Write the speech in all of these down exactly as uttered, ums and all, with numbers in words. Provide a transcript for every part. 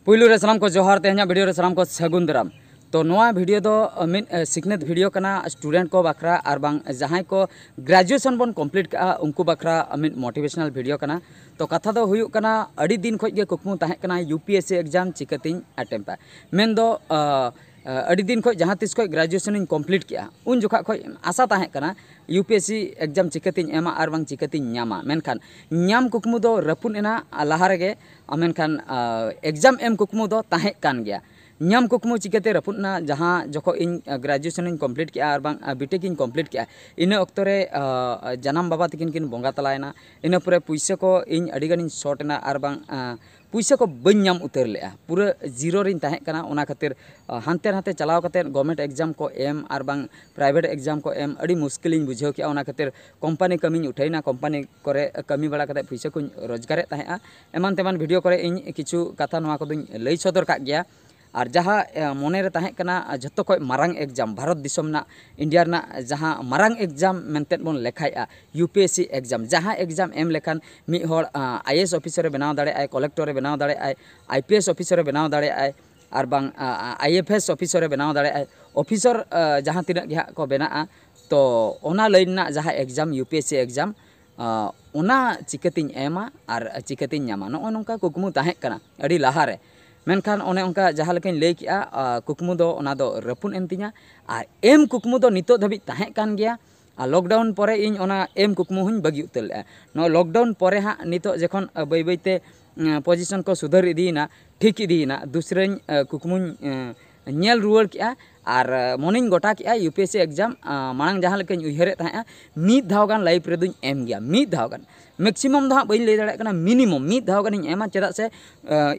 ᱯᱩᱭᱞᱩ ᱨᱮ ᱥᱟᱱᱟᱢ ᱠᱚ ᱡᱚᱦᱟᱨ, ᱛᱮᱦᱮᱧᱟᱜ ᱵᱷᱤᱰᱤᱭᱳ ᱨᱮ ᱥᱟᱱᱟᱢ ᱠᱚ ᱥᱟᱹᱜᱩᱱ ᱫᱟᱨᱟᱢ᱾ ᱛᱚ ᱱᱚᱣᱟ ᱵᱷᱤᱰᱤᱭᱳ ᱫᱚ ᱢᱤᱫ ᱥᱤᱠᱷᱱᱟᱹᱛ ᱵᱷᱤᱰᱤᱭᱳ ᱠᱟᱱᱟ, ᱥᱴᱩᱰᱮᱱᱴ ᱠᱚ ᱵᱟᱠᱷᱨᱟ ᱟᱨ ᱵᱟᱝ ᱡᱟᱦᱟᱸᱭ ᱠᱚ ᱜᱨᱮᱡᱩᱭᱮᱥᱚᱱ ᱵᱚᱱ ᱠᱚᱢᱯᱞᱤᱴ ᱠᱟᱜᱼᱟ ᱩᱱᱠᱩ ᱵᱟᱠᱷᱨᱟ ᱢᱤᱫ ᱢᱳᱴᱤᱵᱷᱮᱥᱚᱱᱟᱞ ᱵᱷᱤᱰᱤᱭᱳ ᱠᱟᱱᱟ᱾ ᱛᱚ ᱠᱟᱛᱷᱟ ᱫᱚ ᱦᱩᱭᱩᱜ ᱠᱟᱱᱟ, ᱟᱹᱰᱤ ᱫᱤᱱ ᱠᱷᱚᱱ ᱜᱮ ᱠᱩᱠᱢᱩ ᱛᱟᱦᱮᱸ ᱠᱟᱱᱟ U P S C exam ᱪᱤᱠᱟᱹᱛᱤᱧ ᱟᱴᱮᱢᱯᱟ᱾ ᱢᱮᱱᱫᱚ ᱟᱹᱰᱤ ᱫᱤᱱ ᱠᱷᱚᱱ ᱡᱟᱦᱟᱸ ᱛᱤᱥ ᱠᱷᱚᱱ ᱜᱨᱮᱡᱩᱭᱮᱥᱚᱱᱤᱧ ᱠᱚᱢᱯᱞᱤᱴ ᱠᱮᱜᱼᱟ ᱩᱱ ᱡᱚᱠᱷᱟ ᱠᱷᱚᱱ ᱟᱥᱟ ᱛᱟᱦᱮᱸ ᱠᱟᱱᱟ U P S C exam ᱪᱤᱠᱟᱹᱛᱤᱧ ᱮᱢᱟ ᱟᱨ ᱵᱟᱝ ᱪᱤᱠᱟᱹᱛᱤᱧ ᱧᱟᱢᱟ᱾ ᱢᱮᱱᱠᱷᱟᱱ ᱧᱟᱢ ᱠᱩᱠᱢᱩ ᱫᱚ ᱨᱟᱹᱯᱩᱫ ᱮᱱᱟ ᱞᱟᱦᱟ ᱨᱮᱜᱮ᱾ ᱢᱮᱱᱠᱷᱟᱱ ᱮᱠᱡᱟᱢ ᱮᱢ ᱠᱩᱠᱢᱩ ᱫᱚ ᱛᱟᱦᱮᱸ ᱠᱟᱱ ᱜᱮᱭᱟ᱾ ᱧᱟᱢ ᱠᱩᱠᱢᱩ ᱪᱤᱠᱟᱹᱛᱮ ᱨᱟᱹᱯᱩᱫ ᱮᱱᱟ? ᱡᱟᱦᱟᱸ ᱡᱚᱠᱷᱚᱱ ᱤᱧ ᱜᱨᱮᱡᱩᱭᱮᱥᱚᱱᱤᱧ ᱠᱚᱢᱯᱞᱤᱴ ᱠᱮᱜᱼᱟ ᱟᱨ ᱵᱟᱝ ᱵᱤᱴᱮᱠ ᱤᱧ ᱠᱚᱢᱯᱞᱤᱴ ᱠᱮᱜᱼᱟ, ᱤᱱᱟᱹ ᱚᱠᱛᱚ ᱨᱮ ᱡᱟᱱᱟᱢ ᱵᱟᱵᱟ ᱛᱟᱹᱠᱤᱱ ᱠᱤᱱ ᱵᱚᱸᱜᱟ ᱛᱟᱞᱟᱭᱮᱱᱟ᱾ ᱤᱱᱟᱹ ᱯᱚᱨᱮ ᱯᱩᱭᱥᱟᱹ ᱠᱚ ᱤᱧ ᱟᱹᱰᱤ ᱜᱟᱱᱤᱧ ᱥᱚᱨᱴ ᱮᱱᱟ ᱟᱨ ᱵᱟᱝ ᱯᱩᱭᱥᱟᱹ ᱠᱚ ᱵᱟᱹᱧ ᱧᱟᱢ ᱩᱛᱟᱹᱨ ᱞᱮᱜᱼᱟ, ᱯᱩᱨᱟᱹ ᱡᱤᱨᱳ ᱨᱤᱧ ᱛᱟᱦᱮᱸ ᱠᱟᱱᱟ᱾ ᱚᱱᱟ ᱠᱷᱟᱹᱛᱤᱨ ᱦᱟᱱᱛᱮ ᱱᱟᱛᱮ ᱪᱟᱞᱟᱣ ᱠᱟᱛᱮ ᱜᱚᱵᱷᱢᱮᱱᱴ ᱮᱠᱡᱟᱢ ᱠᱚ ᱮᱢ ᱟᱨ ᱵᱟᱝ ᱯᱨᱟᱭᱵᱷᱮᱴ ᱮᱠᱡᱟᱢ ᱠᱚ ᱮᱢ ᱟᱹᱰᱤ ᱢᱩᱥᱠᱤᱞᱤᱧ ᱵᱩᱡᱷᱟᱹᱣ ᱠᱮᱜᱼᱟ᱾ ᱚᱱᱟ ᱠᱷᱟᱹᱛᱤᱨ ᱠᱳᱢᱯᱟᱱᱤ ᱠᱟᱹᱢᱤᱧ ᱩᱴᱷᱟᱹᱭᱮᱱᱟ, ᱠᱳᱢᱯᱟᱱᱤ ᱠᱚᱨᱮ ᱠᱟᱹᱢᱤ ᱵᱟᱲᱟ ᱠᱟᱛᱮ ᱯᱩᱭᱥᱟᱹ ᱠᱚᱧ ᱨᱳᱡᱽᱜᱟᱨᱮᱫ ᱛᱟᱦᱮᱸᱜᱼᱟ᱾ ᱮᱢᱟᱱ ᱛᱮᱢᱟᱱ ᱵᱷᱤᱰᱤᱭᱳ ᱠᱚᱨᱮ ᱤᱧ ᱠᱤᱪᱷᱩ ᱠᱟᱛᱷᱟ ᱱᱚᱣᱟ ᱠᱚᱫᱚᱧ ᱞᱟᱹᱭ ᱥᱚᱫᱚᱨ ᱠᱟᱜ ᱜᱮᱭᱟ᱾ ᱟᱨ ᱡᱟᱦᱟᱸ ᱢᱚᱱᱮᱨᱮ ᱛᱟᱦᱮᱸ ᱠᱟᱱᱟ ᱡᱷᱚᱛᱚ ᱠᱷᱚᱱ ᱢᱟᱨᱟᱝ ᱮᱠᱡᱟᱢ, ᱵᱷᱟᱨᱚᱛ ᱫᱤᱥᱚᱢ ᱨᱮᱱᱟᱜ, ᱤᱱᱰᱤᱭᱟ ᱨᱮᱱᱟᱜ ᱡᱟᱦᱟᱸ ᱢᱟᱨᱟᱝ ᱮᱠᱡᱟᱢ ᱢᱮᱱᱛᱮ ᱵᱚᱱ ᱞᱮᱠᱷᱟᱭᱮᱜᱼᱟ U P S C exam, ᱡᱟᱦᱟᱸ ᱮᱠᱡᱟᱢ ᱮᱢ ᱞᱮᱠᱷᱟᱱ ᱢᱤᱫ ᱦᱚᱲ ᱟᱭ ᱮ ᱮᱥ ᱚᱯᱷᱤᱥᱟᱨᱮ ᱵᱮᱱᱟᱣ ᱫᱟᱲᱮᱭᱟᱜᱼᱟᱭ, ᱠᱚᱞᱮᱠᱴᱚᱨᱮ ᱵᱮᱱᱟᱣ ᱫᱟᱲᱮᱭᱟᱜᱼᱟᱭ, ᱟᱭ ᱯᱤ ᱮᱥ ᱚᱯᱷᱤᱥᱟᱨᱮ ᱵᱮᱱᱟᱣ ᱫᱟᱲᱮᱭᱟᱜᱼᱟᱭ, ᱟᱨ ᱵᱟᱝ ᱟᱭ ᱮᱯᱷ ᱮᱥ ᱚᱯᱷᱤᱥᱟᱨᱮ ᱵᱮᱱᱟᱣ ᱫᱟᱲᱮᱭᱟᱜᱼᱟᱭ᱾ ᱚᱯᱷᱤᱥᱟᱨ ᱡᱟᱦᱟᱸ ᱛᱤᱱᱟᱹᱜ ᱜᱮ ᱦᱟᱸᱜ ᱠᱚ ᱵᱮᱱᱟᱜᱼᱟ, ᱛᱚ ᱚᱱᱟ ᱞᱟᱭᱤᱱ ᱨᱮᱱᱟᱜ ᱡᱟᱦᱟᱸ exam, U P S C exam, ᱚᱱᱟ ᱪᱤᱠᱟᱹᱛᱤᱧ ᱮᱢᱟ ᱟᱨ ᱪᱤᱠᱟᱹᱛᱤᱧ ᱧᱟᱢᱟ, ᱱᱚᱜᱼᱚ ᱱᱚᱝᱠᱟ ᱠᱩᱠᱢᱩ ᱛᱟᱦᱮᱸ ᱠᱟᱱᱟ ᱟᱹᱰᱤ ᱞᱟᱦᱟᱨᱮ᱾ ᱢᱮᱱᱠᱷᱟᱱ ᱚᱱᱮ ᱚᱱᱠᱟ ᱡᱟᱦᱟᱸ ᱞᱮᱠᱟᱧ ᱞᱟᱹᱭ ᱠᱮᱜᱼᱟ, ᱠᱩᱠᱢᱩ ᱫᱚ ᱚᱱᱟ ᱫᱚ ᱨᱟᱹᱯᱩᱫ ᱮᱱ ᱛᱤᱧᱟ᱾ ᱟᱨ ᱮᱢ ᱠᱩᱠᱢᱩ ᱫᱚ ᱱᱤᱛᱚᱜ ᱫᱷᱟᱹᱵᱤᱡ ᱛᱟᱦᱮᱸ ᱠᱟᱱ ᱜᱮᱭᱟ᱾ ᱟᱨ ᱞᱚᱠᱰᱟᱣᱩᱱ ᱯᱚᱨᱮ ᱤᱧ ᱚᱱᱟ ᱮᱢ ᱠᱩᱠᱢᱩ ᱦᱚᱸᱧ ᱵᱟᱹᱜᱤ ᱩᱛᱟᱹᱨ ᱞᱮᱜᱼᱟ᱾ ᱱᱚᱣᱟ ᱞᱚᱠᱰᱟᱣᱩᱱ ᱯᱚᱨᱮ ᱦᱟᱸᱜ ᱱᱤᱛᱚᱜ ᱡᱚᱠᱷᱚᱱ ᱵᱟᱹᱭ ᱵᱟᱹᱭᱛᱮ ᱯᱚᱡᱤᱥᱚᱱ ᱠᱚ ᱥᱩᱫᱷᱟᱹᱨ ᱤᱫᱤᱭᱮᱱᱟ, ᱴᱷᱤᱠ ᱤᱫᱤᱭᱮᱱᱟ, ᱫᱩᱥᱨᱟᱹᱧ ᱠᱩᱠᱢᱩᱧ ᱧᱮᱞ ᱨᱩᱣᱟᱹᱲ ᱠᱮᱜᱼᱟ᱾ ᱟᱨ ᱢᱚᱱᱮᱧ ᱜᱚᱴᱟ ᱠᱮᱜᱼᱟ U P S C exam ᱢᱟᱲᱟᱝ ᱡᱟᱦᱟᱸ ᱞᱮᱠᱟᱧ ᱩᱭᱦᱟᱹᱨᱮᱫ ᱛᱟᱦᱮᱸᱜᱼᱟ, ᱢᱤᱫ ᱫᱷᱟᱣ ᱜᱟᱱ ᱞᱟᱭᱤᱯᱷ ᱨᱮᱫᱚᱧ ᱮᱢ ᱜᱮᱭᱟ, ᱢᱤᱫ ᱫᱷᱟᱣ ᱜᱟᱱ᱾ ᱢᱮᱠᱥᱤᱢᱟᱢ ᱫᱚ ᱦᱟᱸᱜ ᱵᱟᱹᱧ ᱞᱟᱹᱭ ᱫᱟᱲᱮᱭᱟᱜ ᱠᱟᱱᱟ, ᱢᱤᱱᱤᱢᱟᱢ ᱢᱤᱫ ᱫᱷᱟᱣ ᱜᱟᱱᱤᱧ ᱮᱢᱟ᱾ ᱪᱮᱫᱟᱜ ᱥᱮ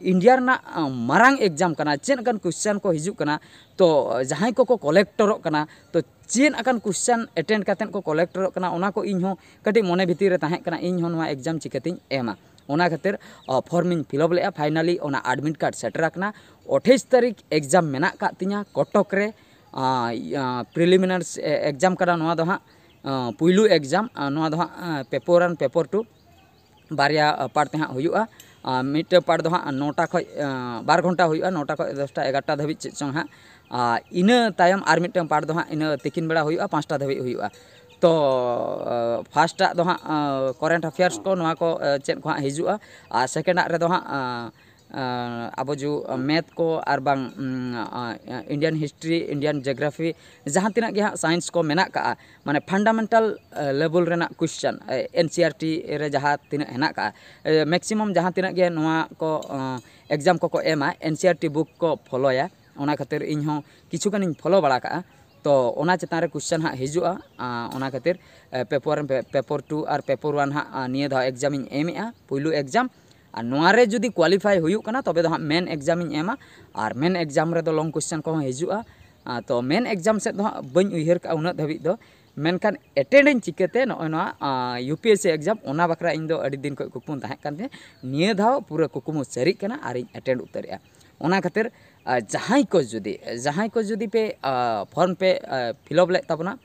ᱤᱱᱰᱤᱭᱟ ᱨᱮᱱᱟᱜ ᱢᱟᱨᱟᱝ ᱮᱠᱡᱟᱢ ᱠᱟᱱᱟ, ᱪᱮᱫ ᱞᱮᱠᱟᱱ ᱠᱚᱥᱪᱟᱱ ᱠᱚ ᱦᱤᱡᱩᱜ ᱠᱟᱱᱟ, ᱛᱚ ᱡᱟᱦᱟᱸᱭ ᱠᱚᱠᱚ ᱠᱚᱞᱮᱠᱴᱚᱨᱚᱜ ᱠᱟᱱᱟ, ᱛᱚ ᱪᱮᱫ ᱟᱠᱟᱱ ᱠᱚᱥᱪᱟᱱ ᱮᱴᱮᱱᱰ ᱠᱟᱛᱮᱫ ᱠᱚ ᱠᱚᱞᱮᱠᱴᱚᱨᱚᱜ ᱠᱟᱱᱟ, ᱚᱱᱟ ᱠᱚ ᱤᱧ ᱦᱚᱸ ᱠᱟᱹᱴᱤᱡ ᱢᱚᱱᱮ ᱵᱷᱤᱛᱤᱨ ᱨᱮ ᱛᱟᱦᱮᱸ ᱠᱟᱱᱟ, ᱤᱧ ᱦᱚᱸ ᱱᱚᱣᱟ ᱮᱠᱡᱟᱢ ᱪᱤᱠᱟᱹᱛᱤᱧ ᱮᱢᱟ᱾ ᱚᱱᱟ ᱠᱷᱟᱹᱛᱤᱨ ᱯᱷᱚᱨᱢᱤᱧ ᱯᱷᱤᱞᱟᱯ ᱞᱮᱜᱼᱟ᱾ ᱯᱷᱟᱭᱱᱟᱞᱤ ᱚᱱᱟ ᱟᱰᱢᱤᱴ ᱠᱟᱨᱰ ᱥᱮᱴᱮᱨ ᱟᱠᱟᱱᱟ᱾ ᱟᱴᱷᱟᱥ ᱛᱟᱹᱨᱤᱠᱷ ᱮᱠᱡᱟᱢ ᱢᱮᱱᱟᱜ ᱟᱠᱟᱫ ᱛᱤᱧᱟ ᱠᱚᱴᱚᱠ ᱨᱮ, ᱯᱨᱤᱞᱤᱢᱤᱱᱟᱨᱤ ᱮᱠᱡᱟᱢ ᱠᱟᱱᱟ ᱱᱚᱣᱟ ᱫᱚ ᱦᱟᱸᱜ, ᱯᱩᱭᱞᱩ ᱮᱠᱡᱟᱢ᱾ ᱱᱚᱣᱟ ᱫᱚ ᱦᱟᱸᱜ ᱯᱮᱯᱟᱨ ᱚᱣᱟᱱ, ᱯᱮᱯᱟᱨ ᱴᱩ ᱵᱟᱨᱭᱟ ᱯᱟᱨᱴ ᱛᱮ ᱦᱟᱸᱜ ᱦᱩᱭᱩᱜᱼᱟ᱾ ᱟᱨ ᱢᱤᱫᱴᱟᱝ ᱯᱟᱨᱴ ᱫᱚ ᱦᱟᱸᱜ ᱱᱚᱴᱟ ᱠᱷᱚᱱ ᱵᱟᱨ ᱜᱷᱚᱱᱴᱟ ᱦᱩᱭᱩᱜᱼᱟ, ᱱᱚᱴᱟ ᱠᱷᱚᱱ ᱫᱚᱥᱴᱟ ᱮᱜᱟᱨᱚᱴᱟ ᱫᱷᱟᱹᱵᱤᱡ ᱪᱮᱫ ᱪᱚᱝ ᱦᱟᱸᱜ᱾ ᱟᱨ ᱤᱱᱟᱹ ᱛᱟᱭᱚᱢ ᱟᱨ ᱢᱤᱫᱴᱟᱝ ᱯᱟᱨᱴ ᱫᱚ ᱦᱟᱸᱜ ᱤᱱᱟᱹ ᱛᱤᱠᱤᱱ ᱵᱮᱲᱟ ᱦᱩᱭᱩᱜᱼᱟ, ᱯᱟᱸᱪᱴᱟ ᱫᱷᱟᱹᱵᱤᱡ ᱦᱩᱭᱩᱜᱼᱟ᱾ ᱛᱚ ᱯᱷᱟᱥᱴᱟᱜ ᱫᱚ ᱦᱟᱸᱜ ᱠᱟᱨᱮᱱᱴ ᱮᱯᱷᱮᱭᱟᱨᱥ ᱠᱚ, ᱱᱚᱣᱟ ᱠᱚ ᱪᱮᱫ ᱠᱚ ᱦᱟᱸᱜ ᱦᱤᱡᱩᱜᱼᱟ᱾ ᱟᱨ ᱥᱮᱠᱮᱱᱰᱟᱜ ᱨᱮᱫᱚ ᱦᱟᱸᱜ ᱟᱵᱚ ᱡᱩ ᱢᱮᱛᱷ ᱠᱚ ᱟᱨ ᱵᱟᱝ ᱤᱱᱰᱤᱭᱟᱱ ᱦᱤᱥᱴᱨᱤ, ᱤᱱᱰᱤᱭᱟᱱ ᱡᱤᱭᱳᱜᱨᱟᱯᱷᱤ, ᱡᱟᱦᱟᱸ ᱛᱤᱱᱟᱹᱜ ᱜᱮ ᱦᱟᱸᱜ ᱥᱟᱭᱮᱱᱥ ᱠᱚ ᱢᱮᱱᱟᱜ ᱠᱟᱜᱼᱟ, ᱢᱟᱱᱮ ᱯᱷᱟᱱᱰᱟᱢᱮᱱᱴᱟᱞ ᱞᱮᱵᱮᱞ ᱨᱮᱱᱟᱜ ᱠᱩᱥᱪᱟᱱ ᱮᱱ ᱥᱤ ᱟᱨ ᱴᱤ ᱨᱮ ᱡᱟᱦᱟᱸ ᱛᱤᱱᱟᱹᱜ ᱦᱮᱱᱟᱜ ᱠᱟᱜᱼᱟ, ᱢᱮᱠᱥᱤᱢᱟᱢ ᱡᱟᱦᱟᱸ ᱛᱤᱱᱟᱹᱜ ᱜᱮ ᱱᱚᱣᱟ ᱠᱚ ᱮᱠᱡᱟᱢ ᱠᱚᱠᱚ ᱮᱢᱟ, ᱮᱱ ᱥᱤ ᱟᱨ ᱴᱤ ᱵᱩᱠ ᱠᱚ ᱯᱷᱳᱞᱳᱭᱟ᱾ ᱚᱱᱟ ᱠᱷᱟᱹᱛᱤᱨ ᱤᱧ ᱦᱚᱸ ᱠᱤᱪᱷᱩ ᱜᱟᱱᱤᱧ ᱯᱷᱳᱞᱳ ᱵᱟᱲᱟ ᱠᱟᱜᱼᱟ᱾ ᱛᱚ ᱚᱱᱟ ᱪᱮᱛᱟᱱ ᱨᱮ ᱠᱩᱥᱪᱟᱱ ᱦᱟᱸᱜ ᱦᱤᱡᱩᱜᱼᱟ᱾ ᱟᱸ, ᱚᱱᱟ ᱠᱷᱟᱹᱛᱤᱨ ᱯᱮᱯᱟᱨ ᱯᱮᱯᱟᱨ ᱴᱩ ᱟᱨ ᱯᱮᱯᱟᱨ ᱳᱣᱟᱱ ᱦᱟᱸᱜ ᱟᱸ, ᱱᱤᱭᱟᱹ ᱫᱷᱟᱣ ᱮᱠᱡᱟᱢ ᱤᱧ ᱮᱢᱮᱜᱼᱟ, ᱯᱩᱭᱞᱩ ᱮᱠᱡᱟᱢ᱾ ᱟᱨ ᱱᱚᱣᱟ ᱨᱮ ᱡᱩᱫᱤ ᱠᱳᱣᱟᱞᱤᱯᱷᱟᱭ ᱦᱩᱭᱩᱜ ᱠᱟᱱᱟ, ᱛᱚᱵᱮ ᱫᱚ ᱦᱟᱸᱜ ᱢᱮᱱ ᱮᱠᱡᱟᱢ ᱤᱧ ᱮᱢᱟ᱾ ᱟᱨ ᱢᱮᱱ ᱮᱠᱡᱟᱢ ᱨᱮᱫᱚ ᱞᱚᱝ ᱠᱩᱥᱪᱟᱱ ᱠᱚᱦᱚᱸ ᱦᱤᱡᱩᱜᱼᱟ᱾ ᱟᱸ, ᱛᱚ ᱢᱮᱱ ᱮᱠᱡᱟᱢ ᱥᱮᱫ ᱫᱚ ᱦᱟᱸᱜ ᱵᱟᱹᱧ ᱩᱭᱦᱟᱹᱨ ᱠᱟᱜᱼᱟ ᱩᱱᱟᱹᱜ ᱫᱷᱟᱹᱵᱤᱡ ᱫᱚ᱾ ᱢᱮᱱᱠᱷᱟᱱ ᱮᱴᱮᱱᱰ ᱟᱹᱧ ᱪᱤᱠᱟᱹᱛᱮ ᱱᱚᱜᱼᱚᱭ ᱱᱚᱣᱟ ᱟᱸ, U P S C exam, ᱚᱱᱟ ᱵᱟᱠᱷᱨᱟ ᱤᱧ ᱫᱚ ᱟᱹᱰᱤ ᱫᱤᱱ ᱠᱷᱚᱱ ᱠᱩᱠᱢᱩ ᱛᱟᱦᱮᱸ ᱠᱟᱱ ᱛᱤᱧᱟᱹ᱾ ᱱᱤᱭᱟᱹ ᱫᱷᱟᱣ ᱯᱩᱨᱟᱹ ᱠᱩᱠᱢᱩ ᱥᱟᱹᱨᱤᱜ ᱠᱟᱱᱟ ᱟᱨᱤᱧ ᱮᱴᱮᱱᱰ ᱩᱛᱟᱹᱨᱮᱜᱼᱟ᱾ ᱚᱱᱟ ᱠᱷᱟᱹᱛᱤᱨ ᱟᱨ ᱡᱟᱦᱟᱸᱭ ᱠᱚ ᱡᱩᱫᱤ, ᱡᱟᱦᱟᱸᱭ ᱠᱚ ᱡᱩᱫᱤ ᱯᱮ, ᱟ, ᱯᱷᱚᱨᱢ ᱯᱮ, ᱟ, ᱯᱷᱤᱞᱟᱯ ᱞᱮᱫ ᱛᱟᱵᱚᱱᱟ,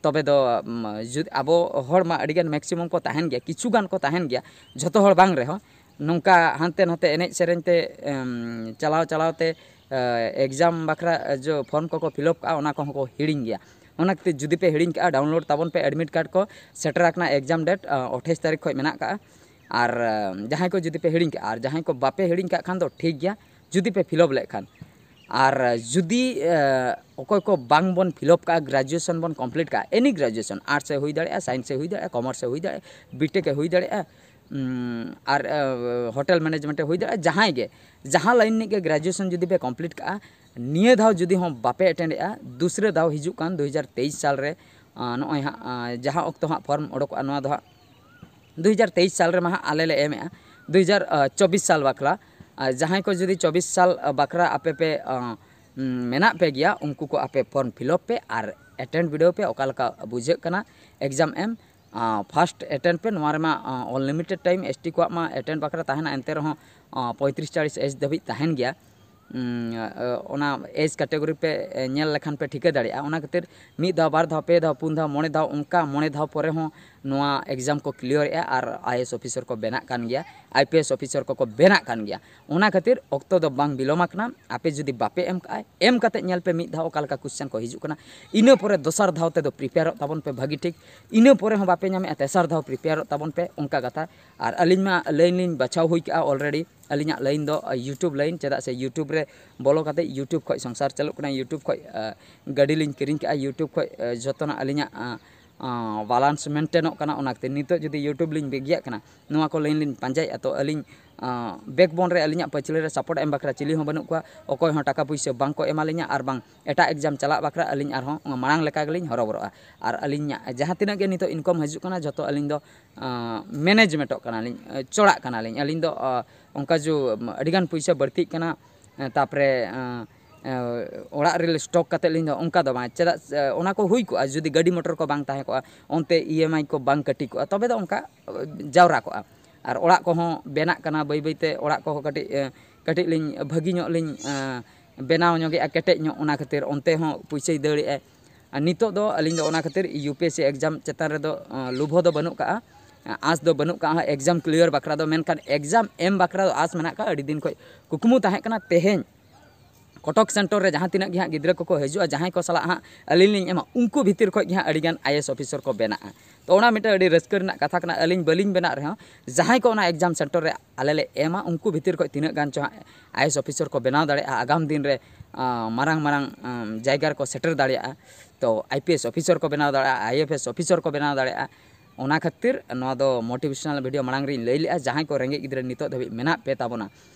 ᱛᱚᱵᱮ ᱫᱚ, ᱩᱢ, ᱡᱩᱫᱤ ᱟᱵᱚ ᱦᱚᱲ ᱢᱟ ᱟᱹᱰᱤᱜᱟᱱ ᱢᱮᱠᱥᱤᱢᱟᱢ ᱠᱚ ᱛᱟᱦᱮᱱ ᱜᱮᱭᱟ, ᱠᱤᱪᱷᱩ ᱜᱟᱱ ᱠᱚ ᱛᱟᱦᱮᱱ ᱜᱮᱭᱟ, ᱡᱷᱚᱛᱚ ᱦᱚᱲ ᱵᱟᱝ ᱨᱮᱦᱚᱸ, ᱱᱚᱝᱠᱟ ᱦᱟᱱᱛᱮ ᱱᱟᱛᱮ ᱮᱱᱮᱡ ᱥᱮᱨᱮᱧ ᱛᱮ, ᱮᱢ, ᱪᱟᱞᱟᱣ ᱪᱟᱞᱟᱣ ᱛᱮ, ᱟ, ᱮᱠᱡᱟᱢ ᱵᱟᱠᱷᱨᱟ ᱡᱚ ᱯᱷᱚᱨᱢ ᱠᱚᱠᱚ ᱯᱷᱤᱞᱟᱯ ᱠᱟᱜᱼᱟ, ᱚᱱᱟ ᱠᱚᱦᱚᱸ ᱠᱚ ᱦᱤᱲᱤᱧ ᱜᱮᱭᱟ᱾ ᱚᱱᱟ ᱠᱷᱟᱹᱛᱤᱨ ᱡᱩᱫᱤ ᱯᱮ ᱦᱤᱲᱤᱧ ᱠᱟᱜᱼᱟ, ᱰᱟᱣᱩᱱᱞᱳᱰ ᱛᱟᱵᱚᱱ ᱯᱮ ᱮᱰᱢᱤᱴ ᱠᱟᱨᱰ ᱠᱚ, ᱥᱮᱴᱮᱨ ᱟᱠᱟᱱᱟ ᱮᱠᱡᱟᱢ ᱰᱮᱴ, ᱟ, ᱟᱴᱷᱟᱥ ᱛᱟᱹᱨᱤᱠᱷ ᱠᱷᱚᱱ ᱢᱮᱱᱟᱜ ᱠᱟᱜᱼᱟ᱾ ᱟᱨ, ᱟ, ᱡᱟᱦᱟᱸᱭ ᱠᱚ ᱡᱩᱫᱤ ᱯᱮ ᱦᱤᱲᱤᱧ ᱠᱟᱜᱼᱟ, ᱟᱨ ᱡᱟᱦᱟᱸᱭ ᱠᱚ ᱵᱟᱯᱮ ᱦᱤᱲᱤᱧ ᱠᱟᱜ ᱠᱷᱟᱱ ᱫᱚ ᱴᱷᱤᱠ ᱜᱮᱭᱟ, ᱡᱩᱫᱤ ᱯᱮ ᱯᱷᱤᱞᱟᱯ ᱞᱮᱫ ᱠᱷᱟᱱ᱾ ᱟᱨ ᱡᱩᱫᱤ, ᱮ, ᱚᱠᱚᱭ ᱠᱚ ᱵᱟᱝ ᱵᱚᱱ ᱯᱷᱤᱞᱟᱯ ᱠᱟᱜᱼᱟ, ᱜᱨᱮᱡᱩᱭᱮᱥᱚᱱ ᱵᱚᱱ ᱠᱚᱢᱯᱞᱤᱴ ᱠᱟᱜᱼᱟ, ᱮᱱᱤ ᱜᱨᱮᱡᱩᱭᱮᱥᱚᱱ, ᱟᱨᱴᱥ ᱮ ᱦᱩᱭ ᱫᱟᱲᱮᱭᱟᱜᱼᱟ, ᱥᱟᱭᱮᱱᱥ ᱮ ᱦᱩᱭ ᱫᱟᱲᱮᱭᱟᱜᱼᱟ, ᱠᱚᱢᱟᱨᱥ ᱮ ᱦᱩᱭ ᱫᱟᱲᱮᱭᱟᱜᱼᱟ, ᱵᱤᱴᱮᱠ ᱮ ᱦᱩᱭ ᱫᱟᱲᱮᱭᱟᱜᱼᱟ, ᱩᱢ, ᱟᱨ, ᱮ, ᱦᱳᱴᱮᱞ ᱢᱮᱱᱮᱡᱽᱢᱮᱱᱴ ᱮ ᱦᱩᱭ ᱫᱟᱲᱮᱭᱟᱜᱼᱟ, ᱡᱟᱦᱟᱸᱭ ᱜᱮ, ᱡᱟᱦᱟᱸ ᱞᱟᱭᱤᱱ ᱨᱤᱱᱤᱡ ᱜᱮ ᱜᱨᱮᱡᱩᱭᱮᱥᱚᱱ ᱡᱩᱫᱤ ᱯᱮ ᱠᱚᱢᱯᱞᱤᱴ ᱠᱟᱜᱼᱟ, ᱱᱤᱭᱟᱹ ᱫᱷᱟᱣ ᱡᱩᱫᱤ ᱦᱚᱸ ᱵᱟᱯᱮ ᱮᱴᱮᱱᱰᱮᱜᱼᱟ, ᱫᱩᱥᱨᱟᱹ ᱫᱷᱟᱣ ᱦᱤᱡᱩᱜ ᱠᱟᱱ ᱫᱩ ᱦᱟᱡᱟᱨ ᱛᱮᱭᱤᱥ ᱥᱟᱞ ᱨᱮ, ᱟ, ᱱᱚᱜᱼᱚᱭ ᱦᱟᱸᱜ, ᱟ, ᱡᱟᱦᱟᱸ ᱚᱠᱛᱚ ᱦᱟᱸᱜ ᱯᱷᱚᱨᱢ ᱚᱰᱚᱠᱚᱜᱼᱟ, ᱱᱚᱣᱟ ᱫᱚ ᱦᱟᱸᱜ ᱫᱩ ᱦᱟᱡᱟᱨ ᱛᱮᱭᱤᱥ ᱥᱟᱞ ᱨᱮᱢᱟ ᱦᱟᱸᱜ ᱟᱞᱮ ᱞᱮ ᱮᱢᱮᱜᱼᱟ, ᱫᱩ ᱦᱟᱡᱟᱨ ᱪᱚᱵᱵᱤᱥ ᱥᱟᱞ ᱵᱟᱠᱷᱨᱟ᱾ ᱟᱨ ᱡᱟᱦᱟᱸᱭ ᱠᱚ ᱡᱩᱫᱤ ᱪᱚᱵᱵᱤᱥ ᱥᱟᱞ ᱵᱟᱠᱷᱨᱟ ᱟᱯᱮ ᱯᱮ, ᱟ, ᱩᱢ, ᱢᱮᱱᱟᱜ ᱯᱮ ᱜᱮᱭᱟ, ᱩᱱᱠᱩ ᱠᱚ ᱟᱯᱮ ᱯᱷᱚᱨᱢ ᱯᱷᱤᱞᱟᱯ ᱯᱮ ᱟᱨ ᱮᱴᱮᱱᱰ ᱵᱤᱰᱟᱹᱣ ᱯᱮ, ᱚᱠᱟ ᱞᱮᱠᱟ ᱵᱩᱡᱷᱟᱹᱜ ᱠᱟᱱᱟ ᱮᱠᱡᱟᱢ ᱮᱢ᱾ ᱟ, ᱯᱷᱟᱥᱴ ᱮᱴᱮᱱᱰ ᱯᱮ᱾ ᱱᱚᱣᱟ ᱨᱮᱢᱟ, ᱟ, ᱟᱱᱞᱤᱢᱤᱴᱮᱰ ᱴᱟᱭᱤᱢ ᱮᱥ ᱴᱤ ᱠᱚᱣᱟᱜ ᱢᱟ ᱮᱴᱮᱱᱰ ᱵᱟᱠᱷᱨᱟ ᱛᱟᱦᱮᱱᱟ, ᱮᱱᱛᱮ ᱨᱮᱦᱚᱸ, ᱟ, ᱯᱚᱸᱭᱛᱨᱤᱥ ᱪᱟᱞᱤᱥ ᱮᱡᱽ ᱫᱷᱟᱹᱵᱤᱡ ᱛᱟᱦᱮᱱ ᱜᱮᱭᱟ᱾ ᱩᱢ, ᱟ, ᱚᱱᱟ ᱮᱡᱽ ᱠᱮᱴᱮᱜᱚᱨᱤ ᱯᱮ, ᱮ, ᱧᱮᱞ ᱞᱮᱠᱷᱟᱱ ᱯᱮ ᱴᱷᱤᱠᱟᱹ ᱫᱟᱲᱮᱭᱟᱜᱼᱟ᱾ ᱚᱱᱟ ᱠᱷᱟᱹᱛᱤᱨ ᱢᱤᱫ ᱫᱷᱟᱣ, ᱵᱟᱨ ᱫᱷᱟᱣ, ᱯᱮ ᱫᱷᱟᱣ, ᱯᱩᱱ ᱫᱷᱟᱣ, ᱢᱚᱬᱮ ᱫᱷᱟᱣ, ᱚᱱᱠᱟ ᱢᱚᱬᱮ ᱫᱷᱟᱣ ᱯᱚᱨᱮ ᱦᱚᱸ, ᱱᱚᱣᱟ ᱮᱠᱡᱟᱢ ᱠᱚ ᱠᱞᱤᱭᱟᱨᱮᱜᱼᱟ ᱟᱨ ᱟᱭ ᱮ ᱮᱥ ᱚᱯᱷᱤᱥᱟᱨ ᱠᱚ ᱵᱮᱱᱟᱜ ᱠᱟᱱ ᱜᱮᱭᱟ, ᱟᱭ ᱯᱤ ᱮᱥ ᱚᱯᱷᱤᱥᱟᱨ ᱠᱚᱠᱚ ᱵᱮᱱᱟᱜ ᱠᱟᱱ ᱜᱮᱭᱟ᱾ ᱚᱱᱟ ᱠᱷᱟᱹᱛᱤᱨ ᱚᱠᱛᱚ ᱫᱚ ᱵᱟᱝ ᱵᱤᱞᱚᱢ ᱟᱠᱟᱱᱟ᱾ ᱟᱯᱮ ᱡᱩᱫᱤ ᱵᱟᱯᱮ ᱮᱢ ᱠᱟᱜᱼᱟ, ᱮᱢ ᱠᱟᱛᱮ ᱧᱮᱞ ᱯᱮ ᱢᱤᱫ ᱫᱷᱟᱣ ᱚᱠᱟ ᱞᱮᱠᱟ ᱠᱚᱥᱪᱮᱱ ᱠᱚ ᱦᱤᱡᱩᱜ ᱠᱟᱱᱟ᱾ ᱤᱱᱟᱹ ᱯᱚᱨᱮ ᱫᱚᱥᱟᱨ ᱫᱷᱟᱣ ᱛᱮᱫᱚ ᱯᱨᱤᱯᱮᱭᱟᱨᱚᱜ ᱛᱟᱵᱚᱱ ᱯᱮ ᱵᱷᱟᱹᱜᱤ ᱴᱷᱤᱠ᱾ ᱤᱱᱟᱹ ᱯᱚᱨᱮ ᱦᱚᱸ ᱵᱟᱯᱮ ᱧᱟᱢᱮᱜᱼᱟ, ᱛᱮᱥᱟᱨ ᱫᱷᱟᱣ ᱯᱨᱤᱯᱮᱭᱟᱨᱚᱜ ᱛᱟᱵᱚᱱ ᱯᱮ, ᱚᱱᱠᱟ ᱠᱟᱛᱷᱟ᱾ ᱟᱨ ᱟᱹᱞᱤᱧ ᱢᱟ ᱞᱟᱭᱤᱱ ᱞᱤᱧ ᱵᱟᱪᱷᱟᱣ ᱦᱩᱭ ᱠᱟᱜᱼᱟ ᱚᱞᱨᱮᱰᱤ᱾ ᱟᱹᱞᱤᱧᱟᱜ ᱞᱟᱭᱤᱱ ᱫᱚ YouTube ᱞᱟᱭᱤᱱ, ᱪᱮᱫᱟᱜ ᱥᱮ YouTube ᱨᱮ ᱵᱚᱞᱚ ᱠᱟᱛᱮ YouTube ᱠᱷᱚᱡ ᱥᱚᱝᱥᱟᱨ ᱪᱟᱹᱞᱩᱜ ᱠᱟᱱᱟ᱾ YouTube ᱠᱷᱚᱡ ᱜᱟᱹᱰᱤ ᱞᱤᱧ ᱠᱤᱨᱤᱧ ᱠᱟᱜᱼᱟ, YouTube ᱠᱷᱚᱡ ᱡᱚᱛᱚᱱᱟᱜ ᱟᱹᱞᱤᱧᱟᱜ ᱵᱟᱞᱟᱱᱥ ᱢᱮᱱᱴᱮᱱᱚᱜ ᱠᱟᱱᱟ᱾ ᱚᱱᱟ ᱠᱷᱟᱹᱛᱤᱨ ᱱᱤᱛᱚᱜ ᱡᱩᱫᱤ YouTube ᱞᱤᱧ ᱵᱟᱹᱜᱤᱭᱟᱜ ᱠᱟᱱᱟ, ᱱᱚᱣᱟ ᱠᱚ ᱞᱟᱭᱤᱱ ᱞᱤᱧ ᱯᱟᱸᱡᱟᱭᱮᱫᱼᱟ, ᱛᱚ ᱟᱹᱞᱤᱧ ᱵᱮᱠᱵᱳᱱ ᱨᱮ ᱟᱹᱞᱤᱧᱟᱜ ᱯᱟᱹᱪᱷᱞᱟᱹ ᱨᱮ ᱥᱟᱯᱳᱨᱴ ᱮᱢ ᱵᱟᱠᱷᱨᱟ ᱪᱤᱞᱤ ᱦᱚᱸ ᱵᱟᱹᱱᱩᱜ ᱠᱚᱣᱟ᱾ ᱚᱠᱚᱭ ᱦᱚᱸ ᱴᱟᱠᱟ ᱯᱩᱭᱥᱟᱹ ᱵᱟᱝ ᱠᱚ ᱮᱢᱟᱞᱤᱧᱟ ᱟᱨ ᱵᱟᱝ ᱮᱴᱟᱜ ᱮᱠᱡᱟᱢ ᱪᱟᱞᱟᱜ ᱵᱟᱠᱷᱨᱟ ᱟᱹᱞᱤᱧ ᱟᱨᱦᱚᱸ ᱢᱟᱲᱟᱝ ᱞᱮᱠᱟ ᱜᱮᱞᱤᱧ ᱦᱚᱨᱚᱵᱚᱨᱚᱜᱼᱟ᱾ ᱟᱨ ᱟᱹᱞᱤᱧᱟᱜ ᱡᱟᱦᱟᱸ ᱛᱤᱱᱟᱹᱜ ᱜᱮ ᱱᱤᱛᱚᱜ ᱤᱱᱠᱟᱢ ᱦᱤᱡᱩᱜ ᱠᱟᱱᱟ, ᱡᱚᱛᱚ ᱟᱹᱞᱤᱧ ᱫᱚ ᱢᱮᱱᱮᱡᱽᱢᱮᱱᱴᱚᱜ ᱠᱟᱱᱟᱞᱤᱧ, ᱪᱚᱲᱟᱜ ᱠᱟᱱᱟᱞᱤᱧ᱾ ᱟᱹᱞᱤᱧ ᱫᱚ ᱚᱱᱠᱟ ᱡᱚ ᱟᱹᱰᱤᱜᱟᱱ ᱯᱩᱭᱥᱟᱹ ᱵᱟᱹᱲᱛᱤᱜ ᱠᱟᱱᱟ, ᱛᱟᱨᱯᱚᱨᱮ ᱚᱲᱟᱜ ᱨᱮ ᱥᱴᱚᱠ ᱠᱟᱛᱮᱫ ᱞᱤᱧ ᱫᱚ ᱚᱱᱠᱟ ᱫᱚ ᱵᱟᱝ᱾ ᱪᱮᱫᱟᱜ ᱥᱮ ᱚᱱᱟ ᱠᱚ ᱦᱩᱭ ᱠᱚᱜᱼᱟ ᱡᱩᱫᱤ ᱜᱟᱹᱰᱤ ᱢᱚᱴᱚᱨ ᱠᱚ ᱵᱟᱝ ᱛᱟᱦᱮᱸ ᱠᱚᱜᱼᱟ, ᱚᱱᱛᱮ ᱤ ᱮᱢ ᱟᱭ ᱠᱚ ᱵᱟᱝ ᱠᱟᱹᱴᱤ ᱠᱚᱜᱼᱟ, ᱛᱚᱵᱮ ᱫᱚ ᱚᱱᱠᱟ ᱡᱟᱣᱨᱟ ᱠᱚᱜᱼᱟ᱾ ᱟᱨ ᱚᱲᱟᱜ ᱠᱚᱦᱚᱸ ᱵᱮᱱᱟᱜ ᱠᱟᱱᱟ ᱵᱟᱹᱭ ᱵᱟᱹᱭᱛᱮ, ᱚᱲᱟᱜ ᱠᱚᱦᱚᱸ ᱠᱟᱹᱴᱤᱡ ᱠᱟᱹᱴᱤᱡ ᱞᱤᱧ ᱵᱷᱟᱹᱜᱤ ᱧᱚᱜ ᱞᱤᱧ ᱵᱮᱱᱟᱣ ᱧᱚᱜᱮᱜᱼᱟ, ᱠᱮᱴᱮᱡ ᱧᱚᱜ᱾ ᱚᱱᱟ ᱠᱷᱟᱹᱛᱤᱨ ᱚᱱᱛᱮ ᱦᱚᱸ ᱯᱩᱭᱥᱟᱹᱭ ᱫᱟᱹᱲᱮᱜᱼᱟᱭ᱾ ᱟᱨ ᱱᱤᱛᱚᱜ ᱫᱚ ᱟᱹᱞᱤᱧ ᱫᱚ ᱚᱱᱟ ᱠᱷᱟᱹᱛᱤᱨ U P S C exam ᱪᱮᱛᱟᱱ ᱨᱮᱫᱚ ᱞᱩᱵᱷᱚ ᱫᱚ ᱵᱟᱹᱱᱩᱜ ᱠᱟᱜᱼᱟ, ᱟᱸᱥ ᱫᱚ ᱵᱟᱹᱱᱩᱜ ᱠᱟᱜᱼᱟ ᱮᱠᱡᱟᱢ ᱠᱞᱤᱭᱟᱨ ᱵᱟᱠᱷᱨᱟ ᱫᱚ᱾ ᱢᱮᱱᱠᱷᱟᱱ ᱮᱠᱡᱟᱢ ᱮᱢ ᱵᱟᱠᱷᱨᱟ ᱫᱚ ᱟᱸᱥ ᱢᱮᱱᱟᱜ ᱠᱟᱜᱼᱟ᱾ ᱟᱹᱰᱤ ᱫᱤᱱ ᱠᱷᱚᱡ ᱠᱩᱠᱢᱩ ᱛᱟᱦᱮᱸ ᱠᱟᱱᱟ, ᱛᱮᱦᱮᱧ ᱠᱚᱴᱚᱠ ᱥᱮᱱᱴᱚᱨ ᱨᱮ ᱡᱟᱦᱟᱸ ᱛᱤᱱᱟᱹᱜ ᱜᱮ ᱦᱟᱸᱜ ᱜᱤᱫᱽᱨᱟᱹ ᱠᱚᱠᱚ ᱦᱤᱡᱩᱜᱼᱟ, ᱡᱟᱦᱟᱸᱭ ᱠᱚ ᱥᱟᱞᱟᱜ ᱦᱟᱸᱜ ᱟᱹᱞᱤᱧ ᱞᱤᱧ ᱮᱢᱟ, ᱩᱱᱠᱩ ᱵᱷᱤᱛᱤᱨ ᱠᱷᱚᱡ ᱜᱮ ᱦᱟᱸᱜ ᱟᱹᱰᱤᱜᱟᱱ ᱟᱭ ᱮ ᱮᱥ ᱚᱯᱷᱤᱥᱟᱨ ᱠᱚ ᱵᱮᱱᱟᱜᱼᱟ᱾ ᱛᱚ ᱚᱱᱟ ᱢᱤᱫᱴᱮᱱ ᱟᱹᱰᱤ ᱨᱟᱹᱥᱠᱟᱹ ᱨᱮᱱᱟᱜ ᱠᱟᱛᱷᱟ ᱠᱟᱱᱟ᱾ ᱟᱹᱞᱤᱧ ᱵᱟᱹᱞᱤᱧ ᱵᱮᱱᱟᱜ ᱨᱮᱦᱚᱸ, ᱡᱟᱦᱟᱸᱭ ᱠᱚ ᱚᱱᱟ ᱮᱠᱡᱟᱢ ᱥᱮᱱᱴᱚᱨ ᱨᱮ ᱟᱞᱮ ᱞᱮ ᱮᱢᱟ, ᱩᱱᱠᱩ ᱵᱷᱤᱛᱤᱨ ᱠᱷᱚᱡ ᱛᱤᱱᱟᱹᱜ ᱜᱟᱱ ᱪᱚ ᱦᱟᱸᱜ ᱟᱭ ᱮ ᱮᱥ ᱚᱯᱷᱤᱥᱟᱨ ᱠᱚ ᱵᱮᱱᱟᱣ ᱫᱟᱲᱮᱭᱟᱜᱼᱟ, ᱟᱜᱟᱢ ᱫᱤᱱ ᱨᱮ ᱢᱟᱨᱟᱝ ᱢᱟᱨᱟᱝ ᱡᱟᱭᱜᱟ ᱨᱮᱠᱚ ᱥᱮᱴᱮᱨ ᱫᱟᱲᱮᱭᱟᱜᱼᱟ᱾ ᱛᱚ ᱟᱭ ᱯᱤ ᱮᱥ ᱚᱯᱷᱤᱥᱟᱨ ᱠᱚ ᱵᱮᱱᱟᱣ ᱫᱟᱲᱮᱭᱟᱜᱼᱟ, ᱟᱭ ᱮᱯᱷ ᱮᱥ ᱚᱯᱷᱤᱥᱟᱨ ᱠᱚ ᱵᱮᱱᱟᱣ ᱫᱟᱲᱮᱭᱟᱜᱼᱟ᱾ ᱚᱱᱟ ᱠᱷᱟᱹᱛᱤᱨ ᱱᱚᱣᱟ ᱫᱚ ᱢᱳᱴᱤᱵᱷᱮᱥᱚᱱᱟᱞ ᱵᱷᱤᱰᱤᱭᱳ ᱢᱟᱲᱟᱝ ᱨᱤᱧ ᱞᱟᱹᱭ ᱞᱮᱜᱼᱟ, ᱡᱟᱦᱟᱸᱭ ᱠᱚ ᱨᱮᱸᱜᱮᱡ ᱜᱤᱫᱽᱨᱟᱹ ᱱᱤᱛᱚᱜ ᱫᱷᱟᱹᱵᱤᱡ ᱢᱮᱱᱟᱜ ᱯᱮ ᱛᱟᱵᱚᱱᱟ,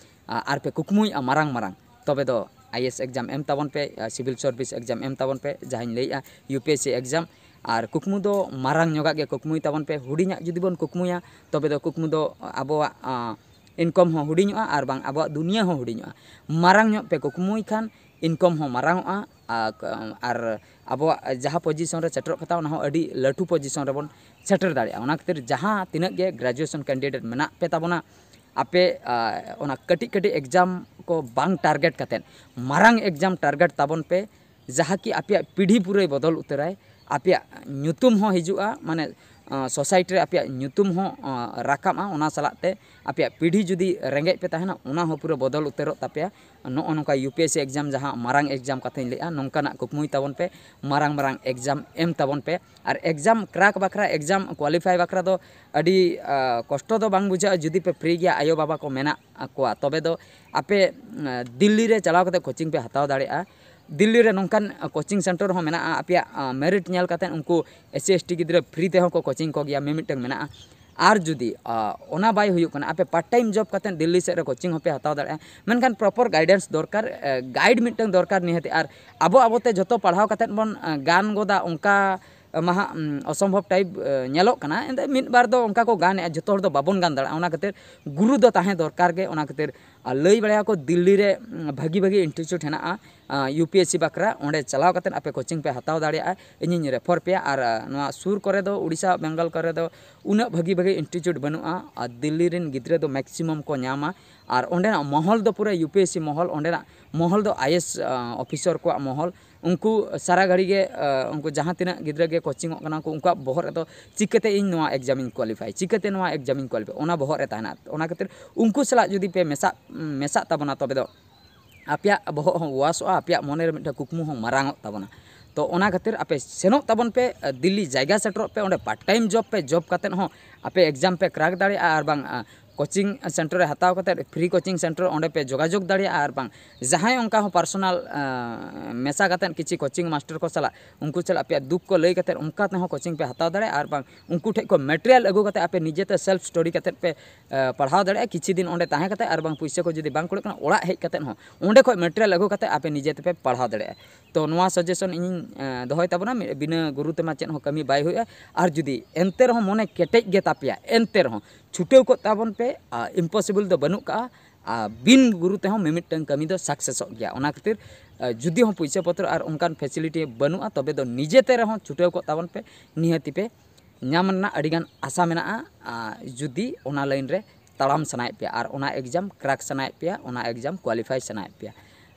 ᱟᱨ ᱯᱮ ᱠᱩᱠᱢᱩᱭᱮᱫᱼᱟ ᱢᱟᱨᱟᱝ ᱢᱟᱨᱟᱝ, ᱛᱚᱵᱮ ᱫᱚ ᱟᱭ ᱮ ᱮᱥ ᱮᱠᱡᱟᱢ ᱮᱢ ᱛᱟᱵᱚᱱ ᱯᱮ, ᱥᱤᱵᱤᱞ ᱥᱟᱨᱵᱷᱤᱥ ᱮᱠᱡᱟᱢ ᱮᱢ ᱛᱟᱵᱚᱱ ᱯᱮ, ᱡᱟᱦᱟᱸᱧ ᱞᱟᱹᱭᱮᱜᱼᱟ U P S C exam. ᱟᱨ ᱠᱩᱠᱢᱩ ᱫᱚ ᱢᱟᱨᱟᱝ ᱧᱚᱜᱟᱜ ᱜᱮ ᱠᱩᱠᱢᱩᱭ ᱛᱟᱵᱚᱱ ᱯᱮ᱾ ᱦᱩᱰᱤᱧᱟᱜ ᱡᱩᱫᱤ ᱵᱚᱱ ᱠᱩᱠᱢᱩᱭᱟ, ᱛᱚᱵᱮ ᱫᱚ ᱠᱩᱠᱢᱩ ᱫᱚ ᱟᱵᱚᱣᱟᱜ ᱤᱱᱠᱟᱢ ᱦᱚᱸ ᱦᱩᱰᱤᱧᱚᱜᱼᱟ ᱟᱨ ᱵᱟᱝ ᱟᱵᱚᱣᱟᱜ ᱫᱩᱱᱤᱭᱟᱹ ᱦᱚᱸ ᱦᱩᱰᱤᱧᱚᱜᱼᱟ᱾ ᱢᱟᱨᱟᱝ ᱧᱚᱜ ᱯᱮ ᱠᱩᱠᱢᱩᱭ ᱠᱷᱟᱱ ᱤᱱᱠᱟᱢ ᱦᱚᱸ ᱢᱟᱨᱟᱝᱚᱜᱼᱟ, ᱟᱨ ᱟᱵᱚᱣᱟᱜ ᱡᱟᱦᱟᱸ ᱯᱚᱡᱤᱥᱚᱱ ᱨᱮ ᱥᱮᱴᱮᱨᱚᱜ ᱠᱟᱛᱷᱟ, ᱚᱱᱟ ᱦᱚᱸ ᱟᱹᱰᱤ ᱞᱟᱹᱴᱩ ᱯᱚᱡᱤᱥᱚᱱ ᱨᱮᱵᱚᱱ ᱥᱮᱴᱮᱨ ᱫᱟᱲᱮᱭᱟᱜᱼᱟ᱾ ᱚᱱᱟ ᱠᱷᱟᱹᱛᱤᱨ ᱡᱟᱦᱟᱸ ᱛᱤᱱᱟᱹᱜ ᱜᱮ ᱜᱨᱮᱡᱩᱭᱮᱥᱚᱱ ᱠᱮᱱᱰᱤᱰᱮᱴ ᱢᱮᱱᱟᱜ ᱯᱮ ᱛᱟᱵᱚᱱᱟ, ᱟᱯᱮ ᱚᱱᱟ ᱠᱟᱹᱴᱤᱡ ᱠᱟᱹᱴᱤᱡ ᱮᱠᱡᱟᱢ ᱠᱚ ᱵᱟᱝ ᱴᱟᱨᱜᱮᱴ ᱠᱟᱛᱮᱫ ᱢᱟᱨᱟᱝ ᱮᱠᱡᱟᱢ ᱴᱟᱨᱜᱮᱴ ᱛᱟᱵᱚᱱ ᱯᱮ, ᱡᱟᱦᱟᱸ ᱠᱤ ᱟᱯᱮᱭᱟᱜ ᱯᱤᱲᱦᱤ ᱯᱩᱨᱟᱹᱭ ᱵᱚᱫᱚᱞ ᱩᱛᱟᱹᱨᱟᱭ, ᱟᱯᱮᱭᱟᱜ ᱧᱩᱛᱩᱢ ᱦᱚᱸ ᱦᱤᱡᱩᱜᱼᱟ, ᱢᱟᱱᱮ ᱥᱳᱥᱟᱭᱴᱤ ᱨᱮ ᱟᱯᱮᱭᱟᱜ ᱧᱩᱛᱩᱢ ᱦᱚᱸ ᱨᱟᱠᱟᱵᱼᱟ᱾ ᱚᱱᱟ ᱥᱟᱞᱟᱜ ᱛᱮ ᱟᱯᱮᱭᱟᱜ ᱯᱤᱲᱦᱤ ᱡᱩᱫᱤ ᱨᱮᱸᱜᱮᱡ ᱯᱮ ᱛᱟᱦᱮᱱᱟ, ᱚᱱᱟ ᱦᱚᱸ ᱯᱩᱨᱟᱹ ᱵᱚᱫᱚᱞ ᱩᱛᱟᱹᱨᱚᱜ ᱛᱟᱯᱮᱭᱟ᱾ ᱱᱚᱜᱼᱚ ᱱᱚᱝᱠᱟ U P S C exam, ᱡᱟᱦᱟᱸ ᱢᱟᱨᱟᱝ ᱮᱠᱡᱟᱢ ᱠᱟᱛᱷᱟᱧ ᱞᱟᱹᱭᱮᱫᱼᱟ, ᱱᱚᱝᱠᱟᱱᱟᱜ ᱠᱩᱠᱢᱩᱭ ᱛᱟᱵᱚᱱ ᱯᱮ, ᱢᱟᱨᱟᱝ ᱢᱟᱨᱟᱝ ᱮᱠᱡᱟᱢ ᱮᱢ ᱛᱟᱵᱚᱱ ᱯᱮ᱾ ᱟᱨ ᱮᱠᱡᱟᱢ ᱠᱨᱟᱠ ᱵᱟᱠᱷᱨᱟ, ᱮᱠᱡᱟᱢ ᱠᱳᱣᱟᱞᱤᱯᱷᱟᱭ ᱵᱟᱠᱷᱨᱟ ᱫᱚ ᱟᱹᱰᱤ ᱠᱚᱥᱴᱚ ᱫᱚ ᱵᱟᱝ ᱵᱩᱡᱷᱟᱹᱜᱼᱟ ᱡᱩᱫᱤ ᱯᱮ ᱯᱷᱨᱤ ᱜᱮᱭᱟ, ᱟᱭᱳᱼᱵᱟᱵᱟ ᱠᱚ ᱢᱮᱱᱟᱜ ᱠᱚᱣᱟ, ᱛᱚᱵᱮ ᱫᱚ ᱟᱯᱮ ᱫᱤᱞᱞᱤ ᱨᱮ ᱪᱟᱞᱟᱣ ᱠᱟᱛᱮ ᱠᱳᱪᱤᱝ ᱯᱮ ᱦᱟᱛᱟᱣ ᱫᱟᱲᱮᱭᱟᱜᱼᱟ᱾ ᱫᱤᱞᱞᱤ ᱨᱮ ᱱᱚᱝᱠᱟᱱ ᱠᱳᱪᱤᱝ ᱥᱮᱱᱴᱟᱨ ᱦᱚᱸ ᱢᱮᱱᱟᱜᱼᱟ, ᱟᱯᱮᱭᱟᱜ ᱢᱮᱨᱤᱴ ᱧᱮᱞ ᱠᱟᱛᱮ ᱩᱱᱠᱩ ᱮᱥ ᱥᱤ ᱮᱥ ᱴᱤ ᱜᱤᱫᱽᱨᱟᱹ ᱯᱷᱨᱤ ᱛᱮᱦᱚᱸ ᱠᱚ ᱠᱳᱪᱤᱝ ᱠᱚ ᱜᱮᱭᱟ, ᱢᱤᱢᱤᱫᱴᱟᱝ ᱢᱮᱱᱟᱜᱼᱟ᱾ ᱟᱨ ᱡᱩᱫᱤ ᱚᱱᱟ ᱵᱟᱭ ᱦᱩᱭᱩᱜ ᱠᱟᱱᱟ, ᱟᱯᱮ ᱯᱟᱨᱴ ᱴᱟᱭᱤᱢ ᱡᱚᱵ ᱠᱟᱛᱮ ᱫᱤᱞᱞᱤ ᱥᱮᱫ ᱨᱮ ᱠᱳᱪᱤᱝ ᱦᱚᱸᱯᱮ ᱦᱟᱛᱟᱣ ᱫᱟᱲᱮᱭᱟᱜᱼᱟ, ᱢᱮᱱᱠᱷᱟᱱ ᱯᱨᱚᱯᱚᱨ ᱜᱟᱭᱤᱰᱮᱱᱥ ᱫᱚᱨᱠᱟᱨ, ᱜᱟᱭᱤᱰ ᱢᱤᱫᱴᱟᱝ ᱫᱚᱨᱠᱟᱨ ᱱᱤᱦᱟᱹᱛ᱾ ᱟᱨ ᱟᱵᱚ ᱟᱵᱚᱛᱮ ᱡᱚᱛᱚ ᱯᱟᱲᱦᱟᱣ ᱠᱟᱛᱮ ᱵᱚᱱ ᱜᱟᱱ ᱜᱚᱫᱟ, ᱚᱱᱠᱟ ᱢᱟᱦᱟᱜ ᱚᱥᱚᱢᱵᱷᱚᱵ ᱴᱟᱭᱤᱯ ᱧᱮᱞᱚᱜ ᱠᱟᱱᱟ᱾ ᱮᱱᱛᱮ ᱢᱤᱫ ᱵᱟᱨ ᱫᱚ ᱚᱱᱠᱟ ᱠᱚ ᱜᱟᱱᱮᱫᱼᱟ, ᱡᱚᱛᱚ ᱦᱚᱲ ᱫᱚ ᱵᱟᱵᱚᱱ ᱜᱟᱱ ᱫᱟᱲᱮᱭᱟᱜᱼᱟ᱾ ᱚᱱᱟ ᱠᱷᱟᱹᱛᱤᱨ ᱜᱩᱨᱩ ᱫᱚ ᱛᱟᱦᱮᱸ ᱫᱚᱨᱠᱟᱨ ᱜᱮ᱾ ᱚᱱᱟ ᱠᱷᱟᱹᱛᱤᱨ ᱞᱟᱹᱭ ᱵᱟᱲᱟᱭᱟᱠᱚ ᱫᱤᱞᱞᱤ ᱨᱮ ᱵᱷᱟᱹᱜᱤ ᱵᱷᱟᱹᱜᱤ ᱤᱱᱥᱴᱤᱴᱤᱭᱩᱴ ᱦᱮᱱᱟᱜᱼᱟ ᱭᱩ ᱯᱤ ᱮᱥ ᱥᱤ ᱵᱟᱠᱷᱨᱟ, ᱚᱸᱰᱮ ᱪᱟᱞᱟᱣ ᱠᱟᱛᱮ ᱟᱯᱮ ᱠᱳᱪᱤᱝ ᱯᱮ ᱦᱟᱛᱟᱣ ᱫᱟᱲᱮᱭᱟᱜᱼᱟ, ᱤᱧᱤᱧ ᱨᱮᱯᱷᱟᱨ ᱯᱮᱭᱟ᱾ ᱟᱨ ᱱᱚᱣᱟ ᱥᱩᱨ ᱠᱚᱨᱮ ᱫᱚ ᱩᱲᱤᱥᱥᱟ ᱵᱮᱝᱜᱚᱞ ᱠᱚᱨᱮ ᱫᱚ ᱩᱱᱟᱹᱜ ᱵᱷᱟᱹᱜᱤ ᱵᱷᱟᱹᱜᱤ ᱤᱱᱥᱴᱤᱴᱤᱭᱩᱴ ᱵᱟᱹᱱᱩᱜᱼᱟ᱾ ᱟᱨ ᱫᱤᱞᱞᱤ ᱨᱮᱱ ᱜᱤᱫᱽᱨᱟᱹ ᱫᱚ ᱢᱮᱠᱥᱤᱢᱟᱢ ᱠᱚ ᱧᱟᱢᱟ᱾ ᱟᱨ ᱚᱸᱰᱮᱱᱟᱜ ᱢᱚᱦᱚᱞ ᱫᱚ ᱯᱩᱨᱟᱹ ᱭᱩ ᱯᱤ ᱮᱥ ᱥᱤ ᱢᱚᱦᱚᱞ, ᱚᱸᱰᱮᱱᱟᱜ ᱢᱚᱦᱚᱞ ᱫᱚ ᱟᱭ ᱮᱥ ᱚᱯᱷᱤᱥᱟᱨ ᱠᱚᱣᱟᱜ ᱢᱚᱦᱚᱞ᱾ ᱩᱱᱠᱩ ᱥᱟᱨᱟ ᱜᱷᱟᱹᱲᱤ ᱜᱮ ᱩᱱᱠᱩ ᱡᱟᱦᱟᱸ ᱛᱤᱱᱟᱹᱜ ᱜᱤᱫᱽᱨᱟᱹ ᱜᱮ ᱠᱳᱪᱤᱝᱚᱜ ᱠᱟᱱᱟ ᱠᱚ, ᱩᱱᱠᱩᱣᱟᱜ ᱵᱚᱦᱚᱜ ᱨᱮᱫᱚ ᱪᱤᱠᱟᱹᱛᱮ ᱤᱧ ᱱᱚᱣᱟ ᱮᱠᱡᱟᱢᱤᱧ ᱠᱳᱣᱟᱞᱤᱯᱷᱟᱭ, ᱪᱤᱠᱟᱹᱛᱮ ᱱᱚᱣᱟ ᱮᱠᱡᱟᱢᱤᱧ ᱠᱳᱣᱟᱞᱤᱯᱷᱟᱭ, ᱚᱱᱟ ᱵᱚᱦᱚᱜ ᱨᱮ ᱛᱟᱦᱮᱱᱟ᱾ ᱚᱱᱟ ᱠᱷᱟᱹᱛᱤᱨ ᱩᱱᱠᱩ ᱥᱟᱞᱟᱜ ᱡᱩᱫᱤ ᱯᱮ ᱢᱮᱥᱟᱜ ᱢᱮᱥᱟᱜ ᱛᱟᱵᱚᱱᱟ, ᱛᱚᱵᱮ ᱫᱚ ᱟᱯᱮᱭᱟᱜ ᱵᱚᱦᱚᱜ ᱦᱚᱸ ᱣᱟᱥᱚᱜᱼᱟ, ᱟᱯᱮᱭᱟᱜ ᱢᱚᱱᱮ ᱨᱮ ᱢᱤᱫᱴᱟᱝ ᱠᱩᱠᱢᱩ ᱦᱚᱸ ᱢᱟᱨᱟᱝᱚᱜ ᱛᱟᱵᱚᱱᱟ᱾ ᱛᱚ ᱚᱱᱟ ᱠᱷᱟᱹᱛᱤᱨ ᱟᱯᱮ ᱥᱮᱱᱚᱜ ᱛᱟᱵᱚᱱ ᱯᱮ, ᱫᱤᱞᱞᱤ ᱡᱟᱭᱜᱟ ᱥᱮᱴᱮᱨᱚᱜ ᱯᱮ, ᱚᱸᱰᱮ ᱯᱟᱨᱴ ᱴᱟᱭᱤᱢ ᱡᱚᱵ ᱯᱮ, ᱡᱚᱵ ᱠᱟᱛᱮᱫ ᱦᱚᱸ ᱟᱯᱮ ᱮᱠᱡᱟᱢ ᱯᱮ ᱠᱨᱟᱠ ᱫᱟᱲᱮᱭᱟᱜᱼᱟ᱾ ᱟᱨ ᱵᱟᱝ ᱠᱳᱪᱤᱝ ᱥᱮᱱᱴᱟᱨ ᱨᱮ ᱦᱟᱛᱟᱣ ᱠᱟᱛᱮᱫ, ᱯᱷᱨᱤ ᱠᱳᱪᱤᱝ ᱥᱮᱱᱴᱟᱨ, ᱚᱸᱰᱮ ᱯᱮ ᱡᱳᱜᱟᱡᱳᱜᱽ ᱫᱟᱲᱮᱭᱟᱜᱼᱟ᱾ ᱟᱨ ᱵᱟᱝ ᱡᱟᱦᱟᱸᱭ ᱚᱱᱠᱟ ᱦᱚᱸ ᱯᱟᱨᱥᱚᱱᱟᱞ ᱢᱮᱥᱟ ᱠᱟᱛᱮᱫ ᱠᱤᱪᱷᱤ ᱠᱳᱪᱤᱝ ᱢᱟᱥᱴᱟᱨ ᱠᱚ ᱥᱟᱞᱟᱜ, ᱩᱱᱠᱩ ᱥᱟᱞᱟᱜ ᱟᱯᱮᱭᱟᱜ ᱫᱩᱠ ᱠᱚ ᱞᱟᱹᱭ ᱠᱟᱛᱮᱫ ᱚᱱᱠᱟ ᱛᱮᱦᱚᱸ ᱠᱳᱪᱤᱝ ᱯᱮ ᱦᱟᱛᱟᱣ ᱫᱟᱲᱮᱭᱟᱜᱼᱟ᱾ ᱟᱨ ᱵᱟᱝ ᱩᱱᱠᱩ ᱴᱷᱮᱱ ᱠᱷᱚᱱ ᱢᱮᱴᱮᱨᱤᱭᱟᱞ ᱟᱹᱜᱩ ᱠᱟᱛᱮᱫ ᱟᱯᱮ ᱱᱤᱡᱮᱛᱮ ᱥᱮᱞᱯ ᱥᱴᱟᱰᱤ ᱠᱟᱛᱮᱫ ᱯᱮ ᱯᱟᱲᱦᱟᱣ ᱫᱟᱲᱮᱭᱟᱜᱼᱟ᱾ ᱠᱤᱪᱷᱩ ᱫᱤᱱ ᱚᱸᱰᱮ ᱛᱟᱦᱮᱸ ᱠᱟᱛᱮᱫ, ᱟᱨ ᱵᱟᱝ ᱯᱩᱭᱥᱟᱹ ᱠᱚ ᱡᱩᱫᱤ ᱵᱟᱝ ᱠᱩᱲᱟᱹᱜ ᱠᱟᱱᱟ, ᱚᱲᱟᱜ ᱦᱮᱡ ᱠᱟᱛᱮᱫ ᱦᱚᱸ ᱚᱸᱰᱮ ᱠᱷᱚᱱ ᱢᱮᱴᱮᱨᱤᱭᱟᱞ ᱟᱹᱜᱩ ᱠᱟᱛᱮᱫ ᱟᱯᱮ ᱱᱤᱡᱮ ᱛᱮᱯᱮ ᱯᱟᱲᱦᱟᱣ ᱫᱟᱲᱮᱭᱟᱜᱼᱟ᱾ ᱛᱚ ᱱᱚᱣᱟ ᱥᱟᱡᱮᱥᱚᱱ ᱤᱧᱤᱧ ᱫᱚᱦᱚᱭ ᱛᱟᱵᱚᱱᱟ, ᱵᱤᱱᱟᱹ ᱜᱩᱨᱩ ᱛᱮᱢᱟ ᱪᱮᱫ ᱦᱚᱸ ᱠᱟᱹᱢᱤ ᱵᱟᱭ ᱦᱩᱭᱩᱜᱼᱟ᱾ ᱟᱨ ᱡᱩᱫᱤ ᱮᱱᱛᱮ ᱨᱮᱦᱚᱸ ᱢᱚᱱᱮ ᱠᱮᱴᱮᱡ ᱜᱮ ᱛᱟᱯᱮᱭᱟ, ᱮᱱᱛᱮ ᱨᱮᱦᱚᱸ ᱪᱷᱩᱴᱟᱹᱣ ᱠᱚᱜ ᱛᱟᱵᱚᱱ ᱯᱮ᱾ ᱤᱢᱯᱚᱥᱤᱵᱚᱞ ᱫᱚ ᱵᱟᱹᱱᱩᱜ ᱠᱟᱜᱼᱟ᱾ ᱟᱨ ᱵᱤᱱ ᱜᱩᱨᱩ ᱛᱮᱦᱚᱸ ᱢᱤᱢᱤᱫᱴᱟᱝ ᱠᱟᱹᱢᱤ ᱫᱚ ᱥᱟᱠᱥᱮᱥᱚᱜ ᱜᱮᱭᱟ᱾ ᱚᱱᱟ ᱠᱷᱟᱹᱛᱤᱨ ᱡᱩᱫᱤ ᱦᱚᱸ ᱯᱩᱭᱥᱟᱹ ᱯᱚᱛᱨᱚ ᱟᱨ ᱚᱱᱠᱟᱱ ᱯᱷᱮᱥᱤᱞᱤᱴᱤ ᱵᱟᱹᱱᱩᱜᱼᱟ, ᱛᱚᱵᱮ ᱫᱚ ᱱᱤᱡᱮᱛᱮ ᱨᱮᱦᱚᱸ ᱪᱷᱩᱴᱟᱹᱣ ᱠᱚᱜ ᱛᱟᱵᱚᱱ ᱯᱮ᱾ ᱱᱤᱦᱟᱹᱛᱤ ᱯᱮ ᱧᱟᱢ ᱨᱮᱱᱟᱜ ᱟᱹᱰᱤᱜᱟᱱ ᱟᱥᱟ ᱢᱮᱱᱟᱜᱼᱟ᱾ ᱡᱩᱫᱤ ᱚᱱᱟ ᱞᱟᱭᱤᱱ ᱨᱮ ᱛᱟᱲᱟᱢ ᱥᱟᱱᱟᱭᱮᱫ ᱯᱮᱭᱟ ᱟᱨ ᱚᱱᱟ ᱮᱠᱡᱟᱢ ᱠᱨᱟᱠ ᱥᱟᱱᱟᱭᱮᱫ ᱯᱮᱭᱟ, ᱚᱱᱟ ᱮᱠᱡᱟᱢ ᱠᱳᱣᱟᱞᱤᱯᱷᱟᱭ ᱥᱟᱱᱟᱭᱮᱫ ᱯᱮᱭᱟ᱾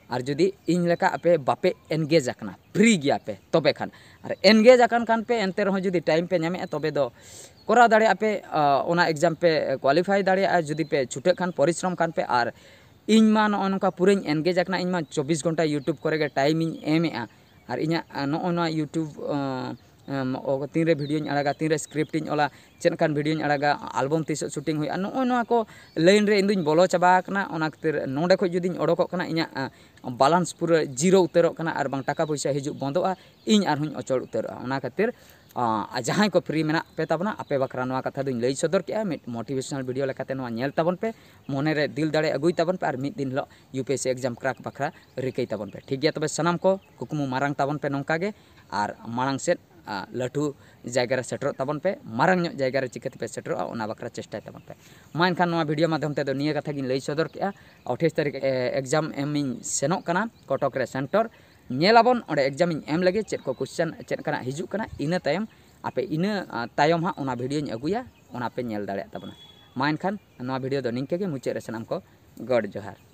ᱟᱨ ᱡᱩᱫᱤ ᱤᱧ ᱞᱮᱠᱟ ᱟᱯᱮ ᱵᱟᱯᱮ engage ᱟᱠᱟᱱᱟ, free ᱜᱮᱭᱟ ᱯᱮ, ᱛᱚᱵᱮ ᱠᱷᱟᱱ, ᱟᱨ engage ᱟᱠᱟᱱ ᱠᱷᱟᱱ ᱯᱮ, ᱮᱱᱛᱮ ᱨᱮᱦᱚᱸ ᱡᱩᱫᱤ time ᱯᱮ ᱧᱟᱢᱮᱫᱼᱟ, ᱛᱚᱵᱮ ᱫᱚ ᱠᱚᱨᱟᱣ ᱫᱟᱲᱮᱭᱟᱜᱼᱟ ᱯᱮ, ᱚᱱᱟ exam ᱯᱮ qualify ᱫᱟᱲᱮᱭᱟᱜᱼᱟ᱾ ᱡᱩᱫᱤ ᱯᱮ ᱪᱷᱩᱴᱟᱹᱜ ᱠᱷᱟᱱ, ᱯᱚᱨᱤᱥᱨᱚᱢ ᱠᱷᱟᱱ ᱯᱮ᱾ ᱟᱨ ᱤᱧ ᱢᱟ ᱱᱚᱜᱼᱚᱭ ᱱᱚᱝᱠᱟ ᱯᱩᱨᱟᱹᱧ engage ᱟᱠᱟᱱᱟ, ᱤᱧ ᱢᱟ ᱪᱚᱵᱵᱤᱥ ᱜᱷᱚᱱᱴᱟ YouTube ᱠᱚᱨᱮ ᱜᱮ time ᱤᱧ ᱮᱢᱮᱫᱼᱟ᱾ ᱟᱨ ᱤᱧᱟᱹᱜ, ᱟ, ᱱᱚᱜᱼᱚᱭ ᱱᱚᱣᱟ YouTube, ᱟᱸ, ᱟᱢ, ᱚ, ᱛᱤᱱᱨᱮ videoᱧ ᱟᱲᱟᱜᱟ, ᱛᱤᱱᱨᱮ scriptᱤᱧ ᱚᱞᱟ, ᱪᱮᱫ ᱞᱮᱠᱟᱱ videoᱧ ᱟᱲᱟᱜᱟ, album ᱛᱤᱥᱚᱜ shooting ᱦᱩᱭᱩᱜᱼᱟ, ᱱᱚᱜᱼᱚᱭ ᱱᱚᱣᱟ ᱠᱚ line ᱨᱮ ᱤᱧ ᱫᱩᱧ ᱵᱚᱞᱚ ᱪᱟᱵᱟ ᱟᱠᱟᱱᱟ᱾ ᱚᱱᱟ ᱠᱷᱟᱹᱛᱤᱨ ᱱᱚᱸᱰᱮ ᱠᱷᱚᱱ ᱡᱩᱫᱤᱧ ᱚᱰᱚᱠᱚᱜ ᱠᱟᱱᱟ, ᱤᱧᱟᱹᱜ, ᱟ, balance ᱯᱩᱨᱟᱹ zero ᱩᱛᱟᱹᱨᱚᱜ ᱠᱟᱱᱟ, ᱟᱨ ᱵᱟᱝ ᱴᱟᱠᱟ ᱯᱚᱭᱥᱟ ᱦᱤᱡᱩᱜ ᱵᱚᱱᱫᱚᱜᱼᱟ, ᱤᱧ ᱟᱨᱦᱚᱸᱧ ᱚᱪᱚᱞ ᱩᱛᱟᱹᱨᱚᱜᱼᱟ᱾ ᱚᱱᱟ ᱠᱷᱟᱹᱛᱤᱨ, ᱟ, ᱡᱟᱦᱟᱸᱭ ᱠᱚ free ᱢᱮᱱᱟᱜ ᱯᱮ ᱛᱟᱵᱚᱱᱟ, ᱟᱯᱮ ᱵᱟᱠᱷᱨᱟ ᱱᱚᱣᱟ ᱠᱟᱛᱷᱟ ᱫᱩᱧ ᱞᱟᱹᱭ ᱥᱚᱫᱚᱨ ᱠᱮᱜᱼᱟ, ᱢᱤᱫ motivational video ᱞᱮᱠᱟᱛᱮ ᱱᱚᱣᱟ ᱧᱮᱞ ᱛᱟᱵᱚᱱ ᱯᱮ, ᱢᱚᱱᱮᱨᱮ ᱫᱤᱞ ᱫᱟᱲᱮ ᱟᱹᱜᱩᱭ ᱛᱟᱵᱚᱱ ᱯᱮ, ᱟᱨ ᱢᱤᱫ ᱫᱤᱱ ᱦᱤᱞᱳᱜ UPSC exam crack ᱵᱟᱠᱷᱨᱟ ᱨᱤᱠᱟᱹᱭ ᱛᱟᱵᱚᱱ ᱯᱮ᱾ ᱴᱷᱤᱠ ᱜᱮᱭᱟ? ᱛᱚᱵᱮ ᱥᱟᱱᱟᱢ ᱠᱚ ᱠᱩᱠᱢᱩ ᱢᱟᱨᱟᱝ ᱛᱟᱵᱚᱱ ᱯᱮ ᱱᱚᱝᱠᱟ ᱜᱮ, ᱟᱨ ᱢᱟᱲᱟᱝ ᱥᱮᱫ, ᱟ, ᱞᱟᱹᱴᱩ ᱡᱟᱭᱜᱟ ᱨᱮ ᱥᱮᱴᱮᱨᱚᱜ ᱛᱟᱵᱚᱱ ᱯᱮ, ᱢᱟᱨᱟᱝ ᱧᱚᱜ ᱡᱟᱭᱜᱟ ᱨᱮ ᱪᱤᱠᱟᱹ ᱛᱮᱯᱮ ᱥᱮᱴᱮᱨᱚᱜᱼᱟ, ᱚᱱᱟ ᱵᱟᱠᱷᱨᱟ ᱪᱮᱥᱴᱟᱭ ᱛᱟᱵᱚᱱ ᱯᱮ᱾ ᱢᱟ ᱮᱱᱠᱷᱟᱱ ᱱᱚᱣᱟ video ᱢᱟᱫᱽᱫᱷᱚᱢ ᱛᱮᱫᱚ ᱱᱤᱭᱟᱹ ᱠᱟᱛᱷᱟ ᱜᱤᱧ ᱞᱟᱹᱭ ᱥᱚᱫᱚᱨ ᱠᱮᱜᱼᱟ, ᱟᱴᱷᱟᱥ ᱛᱟᱹᱨᱤᱠᱷ, ᱮ, exam ᱮᱢᱤᱧ ᱥᱮᱱᱚᱜ ᱠᱟᱱᱟ ᱠᱚᱴᱚᱠ ᱨᱮ center, ᱧᱮᱞᱟᱵᱚᱱ ᱚᱸᱰᱮ examᱤᱧ ᱮᱢ ᱞᱮᱜᱮ, ᱪᱮᱫ ᱠᱚ question, ᱪᱮᱫ ᱞᱮᱠᱟᱱᱟᱜ ᱦᱤᱡᱩᱜ ᱠᱟᱱᱟ, ᱤᱱᱟᱹ ᱛᱟᱭᱚᱢ ᱟᱯᱮ ᱤᱱᱟᱹ, ᱟ, ᱛᱟᱭᱚᱢ ᱦᱟᱸᱜ ᱚᱱᱟ videoᱧ ᱟᱹᱜᱩᱭᱟ, ᱚᱱᱟ ᱯᱮ ᱧᱮᱞ ᱫᱟᱲᱮᱭᱟᱜ ᱛᱟᱵᱚᱱᱟ᱾ ᱢᱟ ᱮᱱᱠᱷᱟᱱ ᱱᱚᱣᱟ video ᱫᱚ ᱱᱤᱝᱠᱟᱹ ᱜᱮ ᱢᱩᱪᱟᱹᱫ ᱨᱮ ᱥᱟᱱᱟᱢ ᱠᱚ ᱜᱚᱰ ᱡᱚᱦᱟᱨ᱾